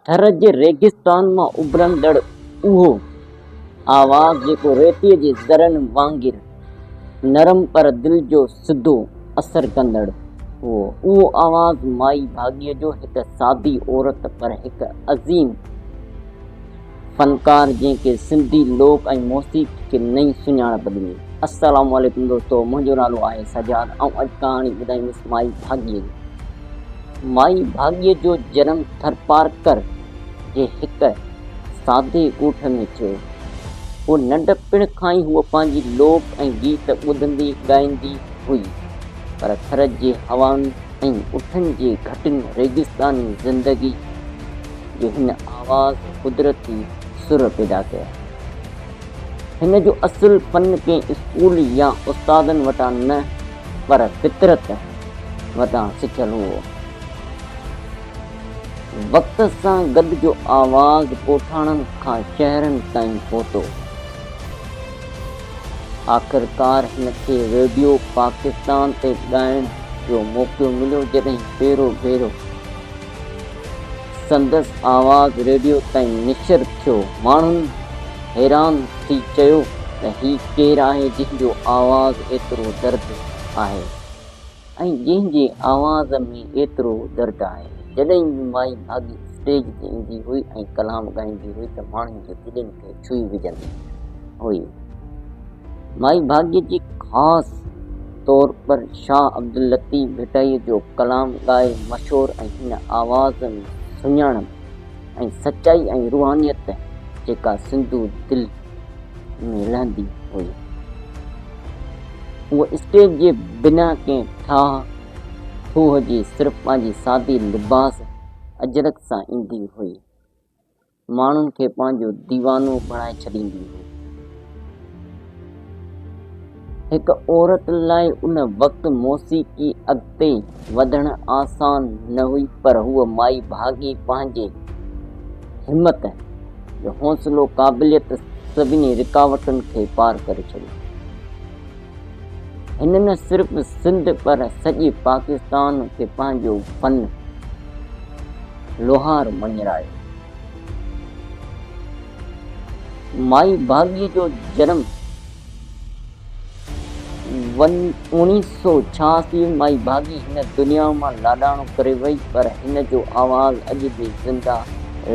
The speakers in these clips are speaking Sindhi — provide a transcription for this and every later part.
ٿر جي ريگستان مان اڀرندڙ اهو آواز جيڪو ريتيء جي ذرن وانگر نرم پر دل جو سڌو اثر ڪندڙ هو. اهو آواز مائي ڀاڳيء جو هڪ سادي عورت پر هڪ عظيم فنڪار جنهن کي سنڌي لوڪ ۽ موسيقي کي نئين سڃاڻپ ڏني. السلام عليڪم دوستو منهنجو نالو آهي سجاد آئون اڄ ڪهاڻي ٻڌائيندس مائي ڀاڳيء جي. مائي ڀاڳيء جو جنم ٿرپارڪر جي هڪ سادي ڳوٺ ۾ ٿيو. هو ننڍپڻ کان ئي هوء پنهنجي لوڪ ۽ گيت ٻڌندي ڳائيندي هئي، پر ٿر جي هوائن ۽ اٺن جي گهٽين ريگستاني زندگي جي هن آواز قدرتي سر پيدا ڪيا. هن جو اصل فن ڪنهن اسڪول يا استادن وٽان نه پر فطرت وٽان سکيل هو. وقت سان گڏ جو آواز ڳوٺاڻن کان شهرن تائين پهتو. آخرڪار هن کي ريڊيو پاڪستان تي ڳائڻ جو موقعو مليو جڏهن پهريون ڀيرو سندس آواز ريڊيو تائين نشر ٿيو. ماڻهن حيران ٿي چيو ته هي ڪير آهي جنهن جو آواز ايترو درد آهي ۽ جنهن جي آواز ۾ ايترو درد آهي. جڏهن به مائي ڀاڳي اسٽيج تي ايندي هئي ۽ ڪلام ڳائيندي هئي ته ماڻهن جي دلين کي ڇهي وجهندي هئي. مائي ڀاڳيء جي خاص طور پر شاهه عبداللطيف ڀٽائيء جو ڪلام ڳائي مشهور ۽ هن آواز ۾ سڃاڻپ ۽ سچائي ۽ روحانيت جيڪا سنڌو دل ۾ لهندي هئي. هوء اسٽيج جي بنا ڪنهن ٺاهه ٺوهه جي صرف پنهنجي سادي لباس اجرڪ سان ايندي هئي. ماڻهن کي پنهنجو ديوانو بڻائي ڇڏيندي هئي. هڪ عورت لاء ان وقت موسيقي اڳتي وڌڻ آسان نه هئي پر هوء مائي ڀاڳي پنهنجي همت جو حوصلو قابليت سڀني رڪاوٽن کي پار ڪري ڇڏيو. هن نه صرف سنڌ پر سڄي پاڪستان کي پنهنجو فن لوهار مڃرايو. مائي ڀاڳيء جو جنم 1986 ۾ مائي ڀاڳي هن دنيا مان لاڏاڻو ڪري وئي پر هن جو آواز اڄ به زنده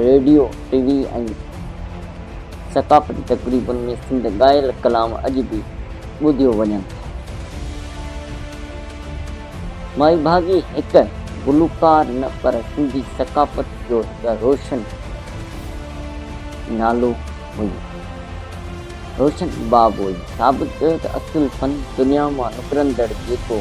ريڊيو، ٽي وي ۽ ثقافتي تقريبن ۾ سنڌ ڳايل ڪلام اڄ به ٻڌيو وڃن ٿا. مائي ڀاڳي هڪ گلوڪار نه پر سنڌي ثقافت جو هڪ روشن نالو هئي. روشن باب هئي. ثابت ڪيو ته اصل فن دنيا مان نڪرندڙ جيڪو.